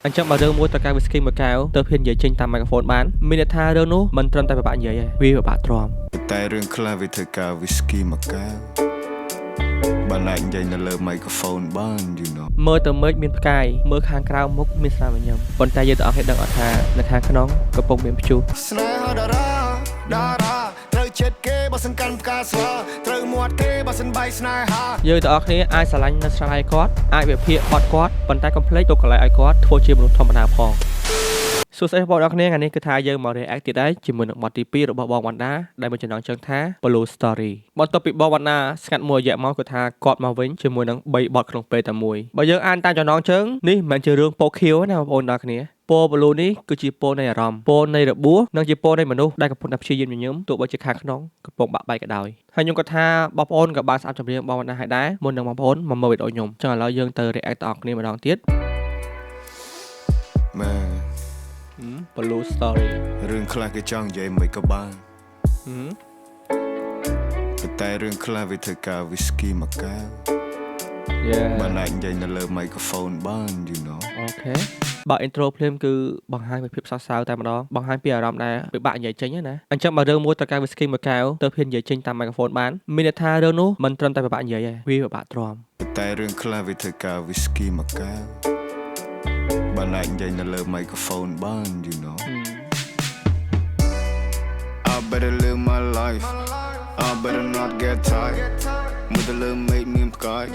អញ្ចឹងបើរឿងមួយត្រូវការ whisky មួយកែវទៅហ៊ាននិយាយចេញតាម microphone បានមានន័យថារឿងនោះមិនត្រឹមតែពិបាកនិយាយទេវាពិបាកទ្រាំ តែរឿងខ្លះវាធ្វើការ whisky មួយកែវបានអាចនិយាយនៅលើ microphone បាន you know. មើលទៅមេឃមានផ្កាយមើលខាងក្រៅមុខមានស្នាមញញឹមប៉ុន្តែយើងទាំងអស់គ្នាដឹងអត់ថានៅខាងក្នុងកំពុងមានព្យុះ ស្នេហាតារាតារាត្រូវចិត្តគេបើសិនកាន់ផ្កាស្លាត្រូវមាត់គេបើសិនបាយស្នេហា យើងទាំងអស់គ្នាអាចស្រឡាញ់នៅស្នាដៃគាត់អាចវិភាគបទគាត់ប៉ុន្តែកុំភ្លេចទុកកន្លែងឲ្យគាត់ធ្វើជាមនុស្សធម្មតាផងសួស្តីបងប្អូនគ្នាថ្ងៃនេះគឺថាយើងមក react ទៀតហើយជាមួយនឹងបទទី2របស់បងវណ្ដាដែលមានចំណងជើងថា Blue Story បន្ទាប់ពីបងវណ្ដាស្ងាត់មួយរយៈមកគឺថាគាត់មកវិញជាមួយនឹង3បទក្នុងពេលតែមួយបើយើងអានតាមចំណងជើងនេះមិនមែនជារឿងពោខៀវទេណាបងប្អូនទាំងគ្នាពណ៌ blue នេះគឺជាពណ៌នៃអារម្មណ៍ពណ៌នៃរបួសនិងជាពណ៌នៃមនុស្សដែលកំពុងតែព្យាយាមញញឹមទោះបីជាខាងក្នុងកំពុងបាក់បែកក៏ដោយហើយខ្ញុំគាត់ថាបងប្អូនក៏បានស្ដាប់ចម្រៀងបងវណ្ណាហើយដែរមុននឹងបងប្អូនមកមើលវីដេអូខ្ញុំចឹងឥឡូវយើងទៅ react ទាំងអស់គ្នាម្ដងទៀត មែន Blue Story. រឿងខ្លះគេចង់និយាយមិនក៏បាន ហឹម ប៉ុន្តែរឿងខ្លះវាធ្វើការ whisky មួយកែវ បានអាចនិយាយនៅលើ microphone បាន you know. Okay បើ intro ភ្លាមគឺបង្ហាញពីភាពសោកសៅតែម្ដងបង្ហាញពីអារម្មណ៍ដែលពិបាកនិយាយចេញណាអញ្ចឹងបើរឿងមួយត្រូវការ whisky មួយកែវទៅហ៊ាននិយាយចេញតាម microphone បានមានន័យថារឿងនោះមិនត្រឹមតែពិបាកនិយាយទេវាពិបាកទ្រាំ តែរឿងខ្លះវាធ្វើការ whisky មួយកែវបានអាចនិយាយនៅលើ microphone បាន you know. I better live my life. I better not get tired. មើលទៅលើមេឃមានផ្កាយ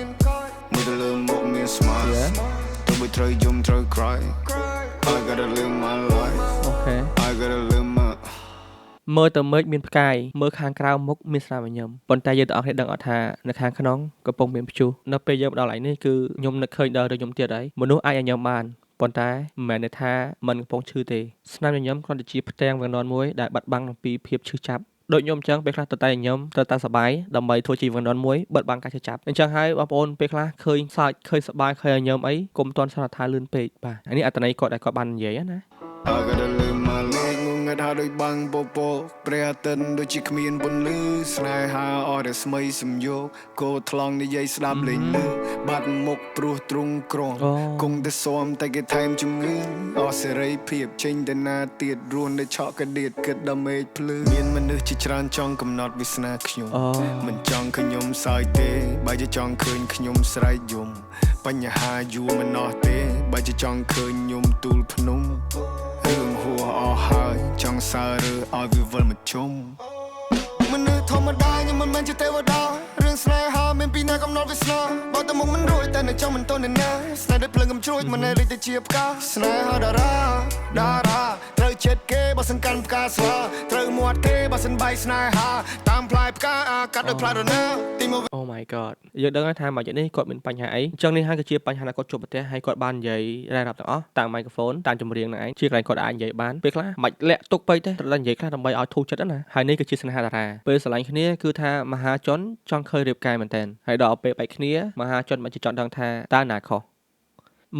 មើលទៅលើមុខមាន smile. ទោះបីត្រូវយំត្រូវ cry, I gotta live my life. Okay. I gotta live my មើលទៅមេឃមានផ្កាយមើលខាងក្រៅមុខមានស្នាមញញឹមប៉ុន្តែយើងទាំងអស់គ្នាដឹងអត់ថានៅខាងក្នុងកំពុងមានព្យុះនៅពេលយើងមកដល់កន្លែងនេះគឺខ្ញុំនឹកឃើញដល់រឿងខ្ញុំទៀតហើយមនុស្សអាចញញឹមបានប៉ុន្តែមិនមែនន័យថាមិនកំពុងឈឺទេស្នាមញញឹមគ្រាន់តែជាផ្ទាំងវាំងននមួយដែលបាត់បង់អំពីភាពឈឺចាប់ដូចខ្ញុំអញ្ចឹងពេលខ្លះទៅតែញញឹមត្រូវតែសប្បាយដើម្បីធ្វើជាវាំងននមួយបិទបាំងការឈឺចាប់អញ្ចឹងហើយបងប្អូនពេលខ្លះឃើញសើចឃើញសប្បាយឃើញញញឹមអីកុំទាន់សន្និដ្ឋានលឿនពេកបាទអានេះអត្តន័យគាត់ដែលគាត់បាននិយាយណា I gotta live my life. ងងឹតហើយដូចបាំងពពកព្រះអាទិត្យដូចជាគ្មានពន្លឺស្នេហាអស់តែស្មីសំយោគគោថ្លង់និយាយស្ដាប់លេងលឺបាត់មុខព្រោះទ្រង់ក្រំ អូ គង់តែស៊ាំតែគេថែមជំងឺអស់សេរីភាពចេញទៅណាទៀតរស់នៅឆក់កដៀតគិតដល់មេឃភ្លឺមានមនុស្សជាច្រើនចង់កំណត់វាសនាខ្ញុំ អូ មិនចង់ឃើញខ្ញុំសើចទេបើជាចង់ឃើញខ្ញុំស្រែកយំបញ្ហាយូរមិនអស់ទេបើជាចង់ឃើញខ្ញុំទូលភ្នំរឿងហួសអស់ហើយចង់សើរើឲ្យវាវិលមកជុំ មនុស្សធម្មតាខ្ញុំមិនមែនជាទេវតារឿងស្នេហាមានពីណាកំណត់វាសនាបើតែមុខមិនរួចតែនៅចង់មិនតន់ណាស្នេហ៍ដូចភ្លើងកំជ្រួចមិនរីកទៅជាផ្កាស្នេហាតារាតារាត្រូវចិត្តគេបើសិនកាន់ផ្កាស្លាត្រូវមាត់គេបើសិនបាយស្នេហាតាមផ្លែផ្កាអាកាត់ដោយផ្លែរណាទីមក Oh my God យើងដឹងហើយថាមួយរយៈនេះគាត់មានបញ្ហាអីអញ្ចឹងនេះហើយគឺជាបញ្ហាដែលគាត់ជួបប្រទះហើយគាត់បាននិយាយរ៉ាយរាប់ទាំងអស់តាម microphone តាមចម្រៀងហ្នឹងឯងជាកន្លែងគាត់អាចនិយាយបានពេលខ្លះមិនលាក់ទុកពេកទេត្រូវតែនិយាយខ្លះដើម្បីឲ្យធូរចិត្តណាហើយនេះគឺជាស្នេហាតារាពេលស្រឡាញ់គ្នាគឺថាមហាជនចង់ឃើញរៀបការមែនតើហើយដល់ពេលបែកគ្នាមហាជនមិនជាចង់ដឹងថាតើណាខុស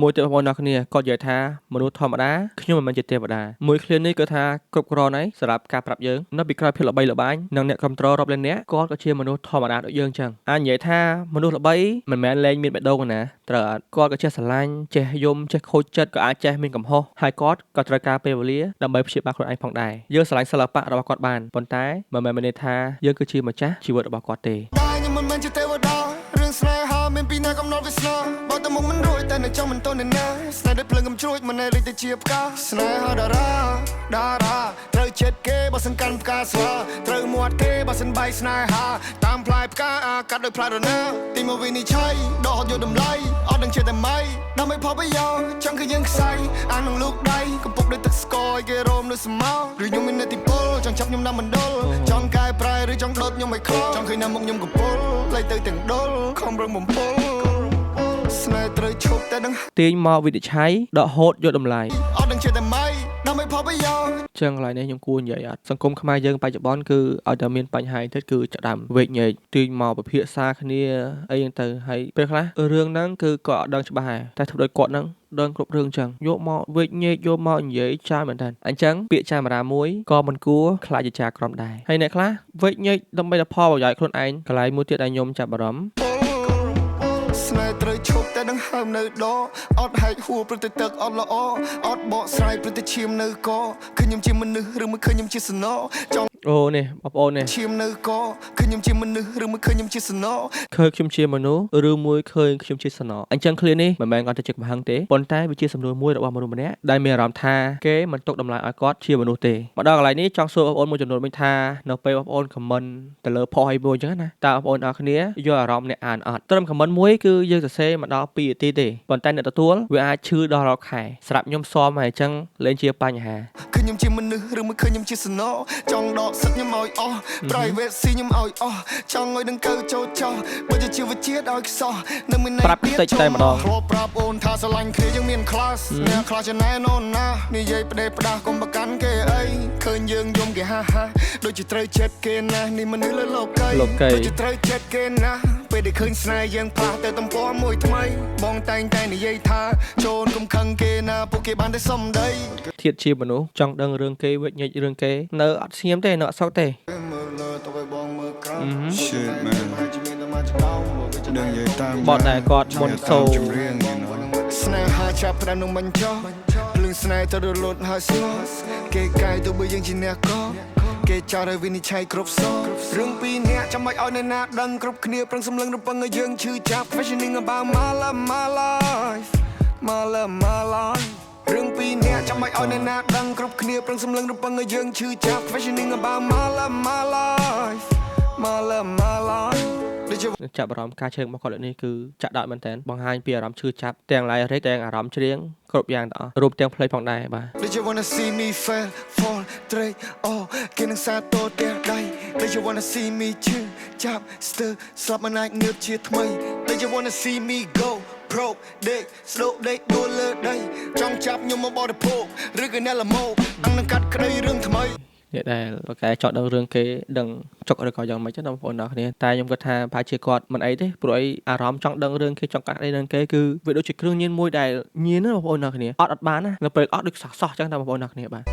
មួយទៀតបងប្អូនអ្នកគ្នាគាត់និយាយថាមនុស្សធម្មតាខ្ញុំមិនមែនជាទេវតាមួយឃ្លានេះគឺថាគ្រប់គ្រាន់ហើយសម្រាប់ការប្រាប់យើងនៅពីក្រោយភាពល្បីល្បាញនិងអ្នកគ្រប់គ្រងរាប់លាននាក់គាត់ក៏ជាមនុស្សធម្មតាដូចយើងចឹងអាចនិយាយថាមនុស្សល្បីមិនមែនលែងមានបេះដូងទេណាត្រូវអត់គាត់ក៏ចេះស្រឡាញ់ចេះយំចេះខូចចិត្តក៏អាចចេះមានកំហុសហើយគាត់ក៏ត្រូវការពេលវេលាដើម្បីព្យាបាលខ្លួនឯងផងដែរយើងស្រឡាញ់សិល្បៈរបស់គាត់បានប៉ុន្តែមិនមែនមានន័យថាយើងគឺជាម្ចាស់ជីវិតរបស់គាត់ទេ តាខ្ញុំមិនមែនជាទេវតារឿងស្នេហាមានពីណាកំណត់វាសនាបើតែមុខមិនរួចតែនៅចង់មិនតន់ណាស្នេហ៍ដូចភ្លើងកំជ្រួចមិនរីកទៅជាផ្កាស្នេហាតារាតារាត្រូវចិត្តគេបើសិនកាន់ផ្កាស្លាត្រូវមាត់គេបើសិនបាយស្នេហាតាមផ្លែផ្កាអាកាត់ដោយផ្លែរណាទីមកវិនិច្ឆ័យដកហត់យកតម្លៃអត់ដឹងជាតែម៉ៃដើម្បីផលប្រយោជន៍ចង់ឃើញយើងខ្សែអាននឹងលូកដៃកំពុកដោយទឹកស្ករឲ្យគេរោមនៅស្មៅឬខ្ញុំមាននតិពលចង់ចាប់ខ្ញុំតាមមណ្ឌលចង់កែប្រែឬចង់ដុតខ្ញុំឲ្យខលចង់ឃើញណាមុខខ្ញុំកំពុលលៃទៅទាំងដុលខំរឹងបំពុលស្នេហ៍ត្រូវឈប់តែដឹង ទាញមកវិនិច្ឆ័យដកហូតយកតម្លៃ អត់ដឹងជាតែម៉ៃដើម្បីផលប្រយោជន៍ ចឹងកន្លែងនេះខ្ញុំគួរនិយាយអត់សង្គមខ្មែរយើងបច្ចុប្បន្នគឺឲ្យតែមានបញ្ហាអីទៀតគឺចាប់ដើមវែកញែកទាញមកពិភាក្សាគ្នាអីចឹងទៅហើយពេលខ្លះរឿងហ្នឹងគឺក៏អត់ដឹងច្បាស់ដែរតែធ្វើដូចគាត់ហ្នឹងដឹងគ្រប់រឿងចឹងយកមកវែកញែកយកមកនិយាយចាមែនតើអញ្ចឹងពាក្យចាមរាមួយក៏មិនគួរខ្លាចជាចាក្រមដែរហើយអ្នកខ្លះវែកញែកដើម្បីតែផលប្រយោជន៍ខ្លួនឯងកន្លែងមួយទៀតដែលខ្ញុំចាប់អារម្មណ៍ ស្ ស្នេហ៍ត្រូវឈប់តែដង្ហើមនៅដអត់ហែកហួរព្រឹកទៅទឹកអត់ល្អអត់បកស្រាយព្រឹកទៅឈាមនៅកឃើញខ្ញុំជាមនុស្សឬមិនឃើញខ្ញុំជាសំណចង់ អូនេះបងប្អូននេះ ឈាមនៅកឃើញខ្ញុំជាមនុស្សឬមិនឃើញខ្ញុំជាសំណ ឃើញខ្ញុំជាមនុស្សឬមួយឃើញខ្ញុំជាសំណអញ្ចឹងឃ្លានេះមិនមែនគាត់ទៅជាកំហឹងទេប៉ុន្តែវាជាសំណួរមួយរបស់មនុស្សម្នាក់ដែលមានអារម្មណ៍ថាគេមិនទុកតម្លៃឲ្យគាត់ជាមនុស្សទេមកដល់កន្លែងនេះចង់សួរបងប្អូនមួយចំនួនវិញថានៅពេលបងប្អូន comment ទៅលើ post អីមួយអញ្ចឹងណាតើបងប្អូនអរគ្នាយកអារម្មណ៍អ្នកអានអត់ត្រឹម comment មួយគឺយើងសរសេរមកដល់2នាទីទេប៉ុន្តែអ្នកទទួលវាអាចឈឺដល់រាប់ខែស្រាប់ខ្ញុំស៊ាំហើយអញ្ចឹងលែងជាបញ្ហា ឃើញខ្ញុំជាមនុស្សឬមិនឃើញខ្ញុំជាសំណចង់ដកសិទ្ធខ្ញុំឲ្យអស់ privacy ខ្ញុំឲ្យអស់ចង់ឲ្យដង្កូវចូលចោះបើជាជីវជាតិឲ្យខ្សោះនៅមានន័យ ប្រាប់ ទៀត តិចតែម្ដង ធ្លាប់ប្រាប់អូនថាស្រឡាញ់គ្នាយើងមាន class អ្នកខ្លះចំណែនអូនណានិយាយផ្ដេសផ្ដាស់កុំប្រកាន់គេអីឃើញយើងយំគេហាហាដូចជាត្រូវចិត្តគេណាស់នេះមនុស្សលើលោកី លោកី ដូចជាត្រូវចិត្តគេណាស់ពេលដែលឃើញស្នេហ៍យើងផ្លាស់ទៅទំព័រមួយថ្មីបងតែងតែនិយាយថាចូលកុំខឹងគេណាពួកគេបានតែសំដី ធាតជាមនុស្សចង់ដឹងរឿងគេវិជ្ជរឿងគេនៅអត់ស្ងៀមទេនៅអត់សុខទេ មើលលើទៅឲ្យបងមើលក្រោម Shit, man. ដឹងនិយាយតាម បទដែលគាត់មុនសូ ចម្រៀង you know. ស្នេហាចាប់ផ្ដើមនឹងបញ្ចុះភ្លើងស្នេហ៍ទៅរលត់ហើយស្ងល់គេកាយទៅបើយើងជាអ្នកកគេចោទឲ្យវិនិច្ឆ័យគ្រប់សងរឿងពីរអ្នកចាំបាច់ឲ្យអ្នកណាដឹងគ្រប់គ្នាប្រឹងសម្លឹងរំពឹងឲ្យយើងឈឺចាប់ Questioning about my love, my life, my love, my life រឿងពីរអ្នកចាំបាច់ឲ្យអ្នកណាដឹងគ្រប់គ្នាប្រឹងសម្លឹងរំពឹងឲ្យយើងឈឺចាប់ Questioning about my love, my life, my love, my life ដូចជា ចាប់អារម្មណ៍ការច្រៀងរបស់គាត់លើកនេះគឺចាក់ដោតមែនតើបង្ហាញពីអារម្មណ៍ឈឺចាប់ទាំង lyric ទាំងអារម្មណ៍ច្រៀងគ្រប់យ៉ាងទាំងអស់រួមទាំងភ្លេងផងដែរបាទ Did you wanna see me fail, fall, ត្រេកអរគេនឹងសាទរផ្ទះដៃ Did you wanna see me ឈឺចាប់ស្ទើរស្លាប់មិនអាចងើបជាថ្មី Did you wanna see me go broke ដេកស្ដោកដេកដួលលើដីចង់ចាប់ខ្ញុំមកបរិភោគឬក៏អ្នកល្មោកអង្គនឹងកាត់ក្តីរឿងថ្មី អ្នកដែលប្រកែចង់ដឹងរឿងគេដឹងចុកឬក៏យ៉ាងម៉េចទេបងប្អូនទាំងអស់គ្នាតែខ្ញុំគិតថាប្រហែលជាគាត់មិនអីទេព្រោះអីអារម្មណ៍ចង់ដឹងរឿងគេចង់កាត់អីរឿងគេគឺវាដូចជាគ្រឿងញៀនមួយដែលញៀនណាបងប្អូនទាំងអស់គ្នាអត់អត់បានណានៅពេលអត់ដូចសោះសោះចឹងតែបងប្អូនទាំងអស់គ្នាបាទ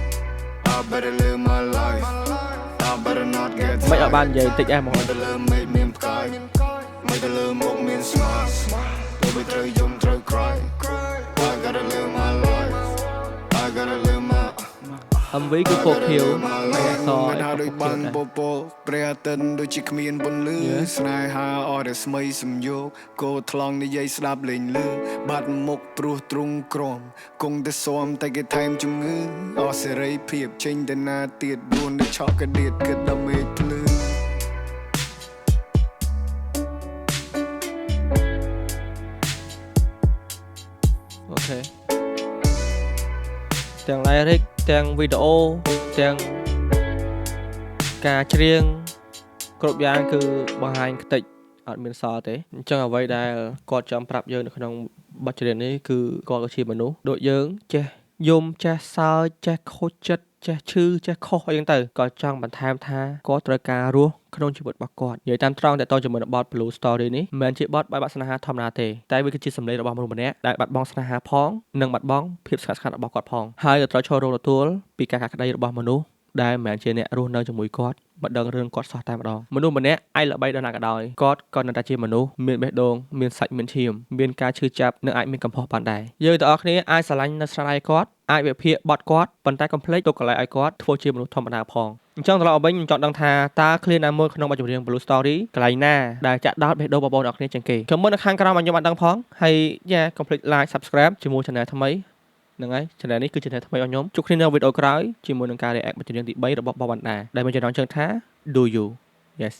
I better live my life. I better not get មិនអត់បាននិយាយតិចឯងបងប្អូន ទៅលើមេឃមានផ្កាយមិនទៅលើមុខមានស្មាទៅបីត្រូវយំត្រូវ cry. I gotta live my life. I gotta live my MV គឺពណ៌ខៀវហើយអក្សរ មិនថាដូចបាំងពពកព្រះអាទិត្យដូចជាគ្មានពន្លឺស្នេហាអស់តែស្មីសំយោគគោថ្លង់និយាយស្ដាប់លេងលឺបាត់មុខព្រោះទ្រង់ក្រមគង់តែស៊ាំតែគេថែមជំងឺអស់សេរីភាពចេញទៅណាទៀតរស់នៅឆក់កដៀតគិតដល់មេឃភ្លឺ OK ទាំង lyric ទាំងវីដេអូទាំងការច្រៀងគ្រប់យ៉ាងគឺបង្ហាញខ្ទេចអត់មានសល់ទេអញ្ចឹងអ្វីដែលគាត់ចង់ប្រាប់យើងនៅក្នុងបទច្រៀងនេះគឺគាត់ក៏ជាមនុស្សដូចយើងចេះយំចេះសើចចេះខូចចិត្តចេះឈឺចេះខុសអីចឹងទៅក៏ចង់បន្ថែមថាគាត់ត្រូវការរស់ក្នុងជីវិតរបស់គាត់និយាយតាមត្រង់តើតជាមួយនឹងបទ Blue Story នេះមិនមែនជាបទបែបបាក់ស្នេហាធម្មតាទេតែវាគឺជាសម្លេងរបស់មនុស្សម្នាក់ដែលបាត់បង់ស្នេហាផងនិងបាត់បង់ភាពស្ងាត់ស្ងាត់របស់គាត់ផងហើយក៏ត្រូវឈររងទទួលពីការកាត់ក្តីរបស់មនុស្សដែលមិនមែនជាអ្នករស់នៅជាមួយគាត់មិនដឹងរឿងគាត់សោះតែម្ដងមនុស្សម្នាក់អាចល្បីដល់ណាក៏ដោយគាត់ក៏នៅតែជាមនុស្សមានបេះដូងមានសាច់មានឈាមមានការឈឺចាប់និងអាចមានកំហុសបានដែរយើងទាំងអស់គ្នាអាចស្រឡាញ់នៅស្នាដៃគាត់អាចវិភាគបទគាត់ប៉ុន្តែកុំភ្លេចទុកកន្លែងឲ្យគាត់ធ្វើជាមនុស្សធម្មតាផងអញ្ចឹងត្រឡប់មកវិញខ្ញុំចង់ដឹងថាតើឃ្លាណាមួយក្នុងបទចម្រៀង Blue Story កន្លែងណាដែលចាក់ដោតបេះដូងបងប្អូនអរគ្នាជាងគេ comment នៅខាងក្រោមឲ្យខ្ញុំបានដឹងផងហើយយ៉ាកុំភ្លេច like subscribe ជាមួយ channel ថ្មីហ្នឹងហើយ channel នេះគឺ channel ថ្មីរបស់ខ្ញុំជួបគ្នានៅវីដេអូក្រោយជាមួយនឹងការ react បទចម្រៀងទី3របស់បវណ្ណដាដែលមានចំណងជើងថា Do You. Yes.